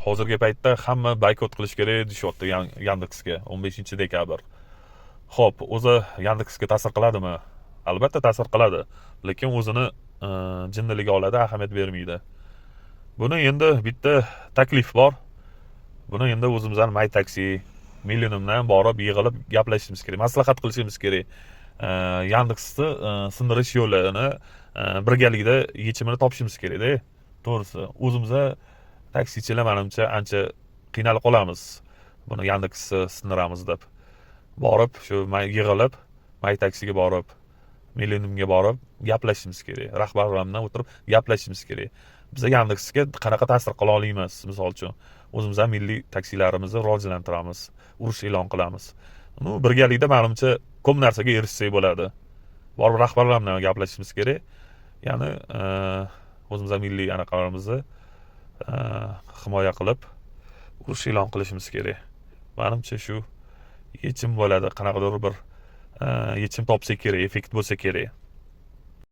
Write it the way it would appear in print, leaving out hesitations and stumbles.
Hozirgi paytda hamma boykot qilish kerak deyishyapti Yandeksga 15 dekabr. Ho'p, o'zi Yandeksga ta'sir qiladimi? Albatta ta'sir qiladi, lekin o'zini jinniligi oladi, ahamiyat bermaydi. Buni endi bitta taklif bor. Buni endi o'zimizdan My Taxi, Millenniumdan borib, yig'ilib gaplashishimiz kerak, maslahat qilishimiz kerak. Yandeksni sindirish yo'lini birgalikda yechimini topishimiz kerakda. To'g'risi, o'zimiza taksichilar, manimcha, ancha qiynalib qolamiz buni Yandeksni sindiramiz deb. Borib, shu yig'ilib, My Taxiga borib, Millenniumga borib gaplashishimiz kerak, rahbarlar bilan o'tirib gaplashishimiz kerak. Biza Yandeksga qanaqa ta'sir qila olamiz? Misol uchun, o'zimiz ham milliy taksilarimizni rivojlantiramiz, urush e'lon qilamiz. Ну, birgalikda, manimcha, ko'p narsaga erishsak bo'ladi. Borib rahbarlar bilan gaplashishimiz kerak, ya'ni o'zimiz ham milliy anaqalarimizni himoya qilib, urush e'lon qilishimiz kerak. Manimcha, shu yechim bo'ladi, qanaqadir bir yechim topsak kerak, effekt bo'lsa kerak.